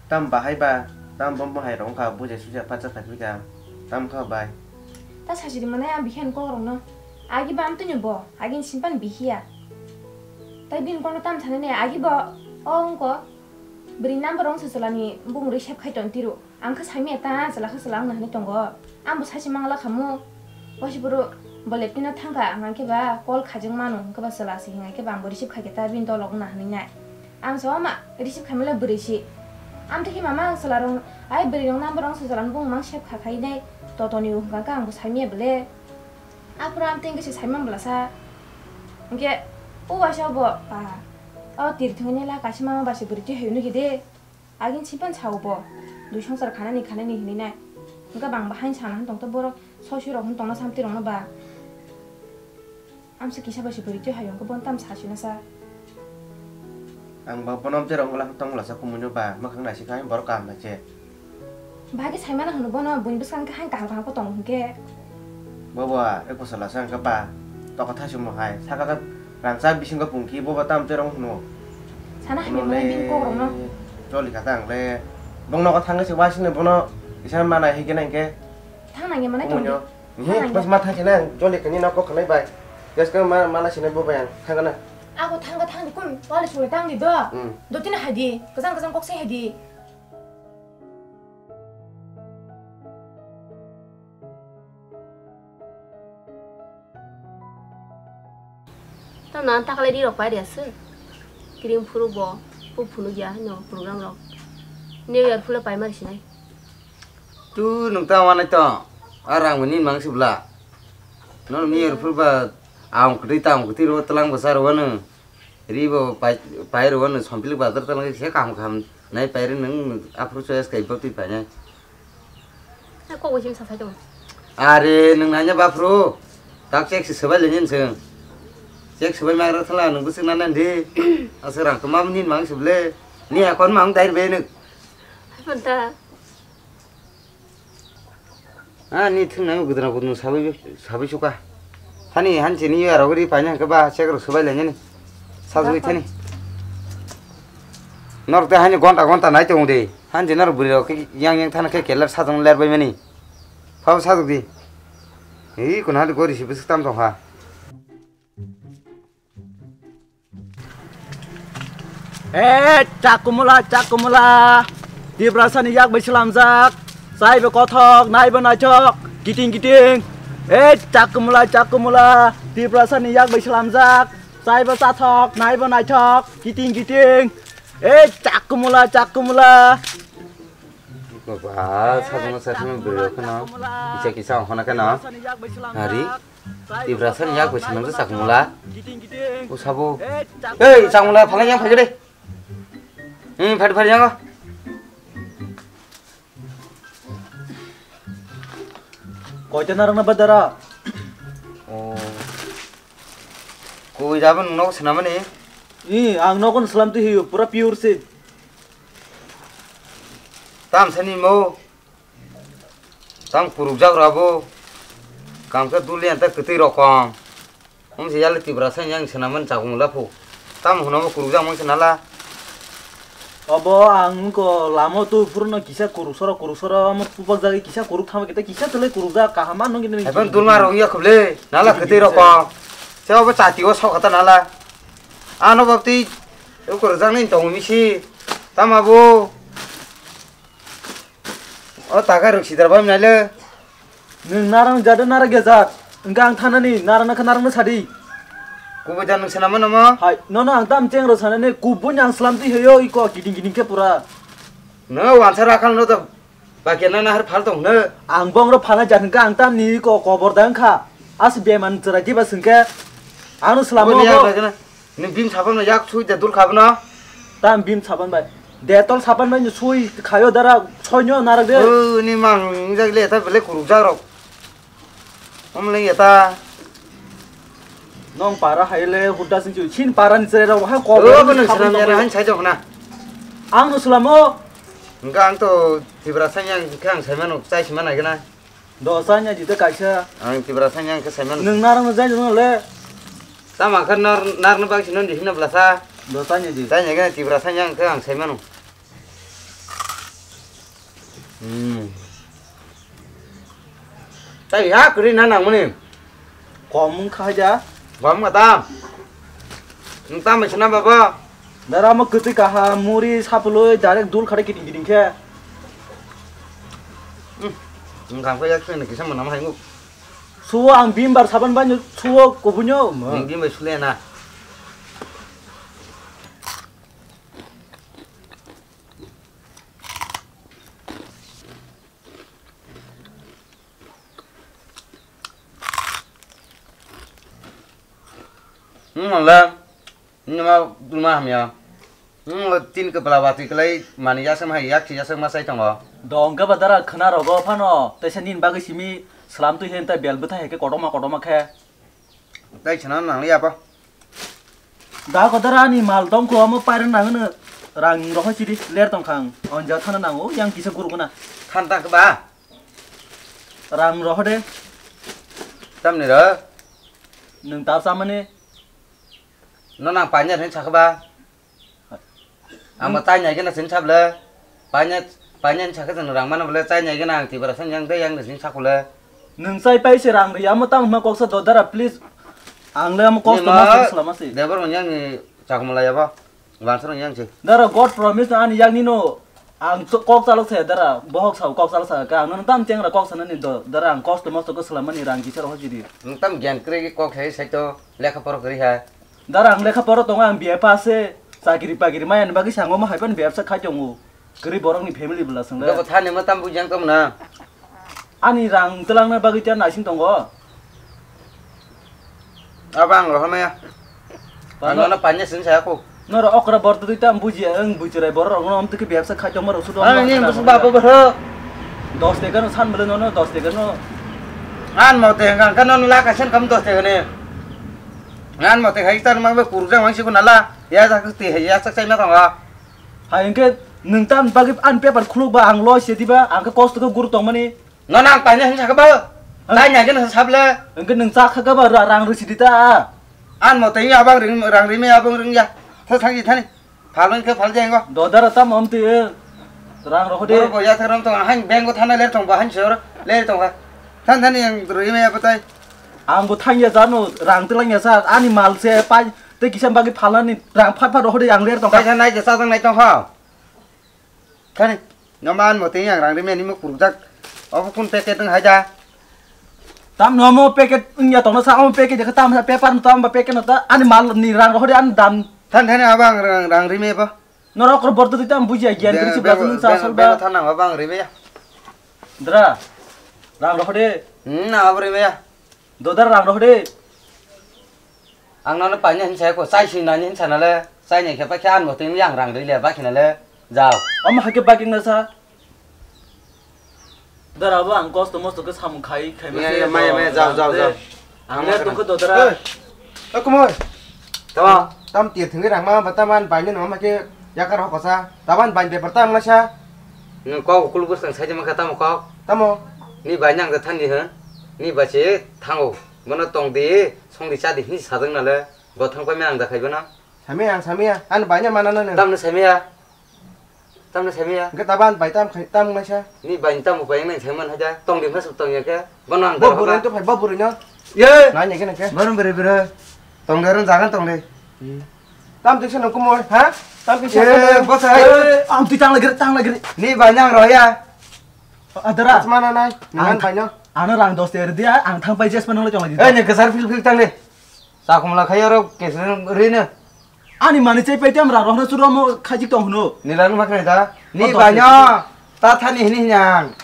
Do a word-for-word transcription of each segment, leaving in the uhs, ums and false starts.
Tam bahai ba, tam bom bahai rong kha, bujai sujai pacha kha pika, tam kha bai. Ta sachi di manai ang bihian kok rong no. Agi ba am tunyo bo, agi simpan bihiya. Tai bin kono tam thani ne, agi bo, o ongko. Bri number rong se chalani, bung ri sep khai ton tiru. Ang kha saimaya ta, chala kha chala ang nahani tongo. Ang bo sachi mangla khamu. Waisi boro bo leptino thangkha, ang khe ba call khajak mano, hwnkhe ba chwla se hinga khe ba ang bo receive khaikhe ta bini dolok wngna hwnwi nai. Ang sa ma receive khaimale bwrwi si. Ang tei mama ang chwla rong, ai bwrwi rong number rong se chwla bung mang save kha khai nai. Totoni hwnkha khe ang bo saimaya bwle. Aphuru ang tei se saimang bwla sa. Hwnkhe o waisa bo pa. O tir thwngwi nai la kaisa mama ba se bwrwi twi hai nukhi de. Agin sipan sao bo, dui songsar khanani khanani hinwi nai. Hwnkhe bang bahai sana hwn tongto borok sosi rok hwn tongna samti rokno ba. Amsa kisa bai se bwrwi twi hayo hwnkhe bon tam sasina sa. Ang ba bono amtwi rok wngla tongla sa kumui no ba, mwkhang naisik hai borok kaham nai se. Bahai khe saimano hwno bono, buini bwskango khe hai kaham kaham khe tongo hwnkhe. Bobo, ek bosor lasa hwnkhe ba, tokha thaisimo hai, saka khe rangchak bisingo pungki, bobo tam terong hwno. Sana hamya mwnai bini kok rokno. Choli kha ta ang le. Bong nogo thangwi se wasing ni bono kisa mana hige nai hwnkhe. Thang nangya mwnai tong di. Thang nangya. Bas ma thangsi nang, choli kani nok kok khanai bai. Gas ka ma, mana sinai bo bai ang, thang kana. Ako thang ka thang di kun, wali chuli tang di do. Hmm. Do tini hai di, kajang kajang kok se hai di. Tamo nang takalai ri rok pai ria se. Kiring phuru bo, bu phunuk ya haino program rok. New Year phule pai mari sinai. Tu nung ta wanai to. A rang bo nin mang se bla. Nono New Year phuru ba, ang kwtwi tang kwtwi ro tlang bo sa ro wano. Ri bo pai, pai rw no Sompili bazar ta langwi se kaham kaham nai pai rw nwng aphuru choice kai bo twi painai. Hai kok bai sim sa sai tong. Are nwng nanya baphuru tak check se swbai le nyen swng. Check swbai magra thala nwng bwswk na nandi. Aswk rang kwma nin mang se bwle. Ni account mang dai rw be nwng. Hai phone ta. Ah, ni thwng nang gudra gudra sabai, sabai suka. Thani hanchi ni yaro guri paina hwnkhe ba check rok swbai lainani. Sajagwi thani. Norok tei hani gonta gonta nai tongo de. Hanchi norok bwrwi rok khe yang yang thana khe kelar sajang ler bai mani. Phabo sajagdi. Hi, kuna hadi gori si bwswk tam tong kha. Eh, chakumula, chakumula. Tiprasani yak bai slamjak. Chaibo kothok, naibo naithok. Kiting, kiting. Eh, chakumula, chakumula. Tiprasani yak bai slamjak. Chaibo chathok, naibo naithok. Kiting, kiting. Eh, chakumula, chakumula. Baba, sajungno sajungno bwrwi rok kheno kisa kisa ongkhorna kheno. Hari, Tiprasani yak bai swnamjak chakumula. O sabo. Ei, chakumula, phalai yang phai de. Hmm, phai phai yang. Koita narwkna ba dara? Oh. Koi jabo nwng nogo swnamani? Ih, ang nogo slam twi hiyo, pura pure se. Tamsani mo. Tam kurukjak rabo. Kamsa duli anta kwtwi rokom. Om se yali Tiprasani yang swnamani chakumula phu. Tam hwnamo kurukjak mangsa nala. Obo ang ko lamo tu purno kisa kuruk soro kuruk soro amo pupak jagwi kisa kuruk thama kita kisa tele kurukjak kaham ano gini. Haibon dulma rok ya khuble nala kwtwi rokom. Se obo chati o sok kata nala. Ano bapti ukur jang ni tong misi. Tama bo. O taka rwng sidar bai mwnai le. Nwng narang jado narang ya jat. Wngkha ang thanani narang nakha narang no sadi. Kubui da nwng swnama namo? Hai, nono ang tam cheng rw sanani kubui ni ang slam twi heyo iko kiting kiting khe pura. No wansa rakal no to bakya na nahar phal tong no. Ang bong ro phalna jat wngkha ang tam ni iko kobor da wngkha. As beman chwrai diba swngkhe. Ano slam Kubui ni yak no. Bagana. Ni bim sapan no yak sui de dul khabna. Tam bim sapan bai. Detol sapan bai ni sui khayo dara soinyo narak de. O ni mang jak le ta bele kuruk jak rok. Om le eta. Nong para hai le hudda sing chui. Chin para ni chere rok ha ko. O bo nang sapan swnam ya han sai jok na. Ang no slamo. Engka ang to Tiprasani yang khe ang sai mano chai si mana gana. Dosa nya di ta kaisa. Ang Tiprasani yang khe sai mano. Nung narang no jai nung le. Tama khe nar, nar no bak si non di hino blasa. Dosa nya di. Tanya khe Tiprasani yang khe ang sai mano. Hmm. Tai ya kri na nang mani. Kom kha ja. Kom kata. Nta me sina baba. Dara mo kwtwi kaha muri sapului direct dul khare kiting kiting khe. Hmm. Nang kha ya kri na kisa mana mai ngu. Suwo ang bimbar saban banyo suwo kubunyo. Nang bimbar sule na. Hmm, wala. Nima dulma hamya. Hmm, tin ke bela bati kelai mani yasam hai yak yasam masai tongo. Dong ke badara khna rogo phano tesa nin bagwi simi slam tu hen ta bel bwthai hai ke kotorma kotorma khe. Tai chana nang ya pa. Da ko dara ni mal tong ko amo pairan nang no rang roho chiri ler tong khang. On ja thana nang o yang kisa guru guna. Than ta ke ba. Rang roho de. Tamni ro? Nung ta samani. No nang panya hin sakha ba. Ang bo tai nai gana sin sable. Panya, panya hin sakha jeng rang mana bole tai nai gana ang tibara sang yang de yang de sin sakule. Nung sai pai se rang ri amo tam ma koksa do dara please. Ang le amo kos to ma sala ma si. Debor manyang ni chakmala ya ba. Wansarang yang se. Dara God promise na ani yang ni no. Ang to kok chalok saya dara, bohok sao kok chalok saya ka, ang no tam cheng ra kok sana ni do, dara ang kosto mosto ko salamani rang kisa roho jiri. Ang tam gyan kre kok hai sai to lekha poro kri ha. Dara ang lekha poro tongo ang B A pass se, chakiri pakiri maya ni bagwi sango ma hai pan bebsa khai tongo. Kri borok ni family bela sung le. Dobo thani ma tam bujang tom na. Ani rang twlangna bagwi tiyan naising tongo. Abo ang rohormaya. Ano na panya sin saya ko. Noro okra bor twi tam buji ang bujirai bor rok no amtwi bebsa khai tongma rok sudo. Ani busu babo boro. Dos teka no san bele no dos teka no. An mo te hang kan no la ka sen kam dos teka ne. An mo te hai tan ma be kurja wang si ko nala. Ya sa ko te ya sa sai ma tonga. Hai hingke nung tam bagwi an paper khuluk ba ang lo se diba ang ke kosto ke guru tongmani. Nono ang paina hin sakha ba? Ang tai nai gana sable. Hingke nung cha kha ba ra-, rang risi dita. An mo tai abang ring rang rimi abang ring ya. Tha thang ji thani. Phalon ke phal jeng go. Dodara tam om ti. Rang roho de. Boro bo ya tharam tong han beng go thana le tong ba han sor le tong ha. Than thani ang rimi ya patai. Ang bo thang ya jano rang tilang ya sa ani mal se pai. Tei kisa bagwi phalnani rang phat phat rohorwi ang ler tongkha. Kaisa nai je sajak nai tongkha. Thani, no man mo tei ang rang rimani mo kurujak. Obo kun packet wng hai da? Tam no mo packet wngya tongna sa, omo packet jakha tam sa paper no tam ba packet no ta ani mal ni rang rohorwi ani dam. Thani thani abo ang rang, rang rimi bo. Norok kor borto twi tam bujiya giyan kri si blasung sa sol ba. Thana abo ang rimi ya. Dra, rang rohorwi. Hmm, na abo rimi ya. Dodar rang rohde. Ang nono paina hin sai ko, chai si nani hin sana le, chai ni khe pa khe an bo twi yang rang ri le ba khina le, jao. Omo hake ba king na sa. Dara bo ang kosto mosto ke samung khai, khai ma se. Maya, maya, jao, jao, jao. Ang le tong khe dodara. Eh, kumoi. Tama. Tam tir thengwi rang ma ba taman paina no ma khe yakar ho kosa. Taban pain paper tam la sa. Nung kok kul bwsang sai ma khe tamo kok. Tamo. Ni bai nang da thani he. Ni bai se thango. Bono tong di, song di cha di hinwi sajak nale, bo thang pai maya ang da khai bono. Samia, ang samia, ang baina mana nang. Tamno samia. Tamno samia. Hingke taban bai tam khai, tam naisa. Ni bai tam bai nang sai man haja. Tong di mas tong ya khe. Bono ang da. Bo burui to phai, bo burui no. Ye. Nai ni khe nang khe. Bono bere bere. Tong de ron jagan tong de. Hmm. Tam tiksa nang kumoi, ha? Tam tiksa. Ye, bo sai. Eh, ang twi tang lagir, tang lagir. Ni bai nang roya. Adara. Mana nai. Nang bai no. Ano rang dos ter dia, ang thang pai jes panang le chong di. Eh, ni kesar fil fil tang de. Sakhumla khai aro kesar rina. Ani mani chai pai tam ra rohna churo mo khajik tong hno. Ni rang ma khai da. Ni banya ta thani hini hinyang.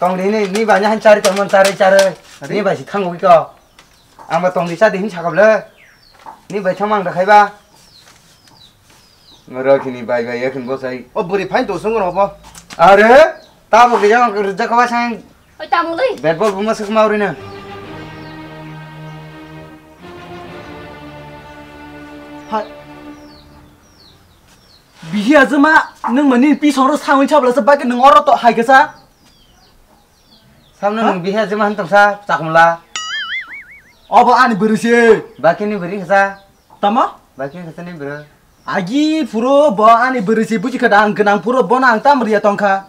Tong di ni, ni banya han chari tong mon chari chari. Ni bai si thang wi ko. Ang ba tong di cha di hin sakap le. Ni bai thang mang da khai ba. Oro khini bai bai ya khin bo sai. O buri phain to sung ro bo. Are, ta bo gija ko rja ko ba sang. Oi, tamo dei. Bat bol buma suk mau rina. Hai. Bihi ajuma nung mani pi soro sangwi chabla sa baki nung oro to hai kesa. Samno nung bihi ajuma han tongsa chakmla. Obo ani bwrwi se. Baki ni bwrwi kesa. Tamo? Baki kesa ni bwrwi. Agi phuro bo ani bwrwi se buji kha da ang gwnang phuro bono ang tam riya tongkha.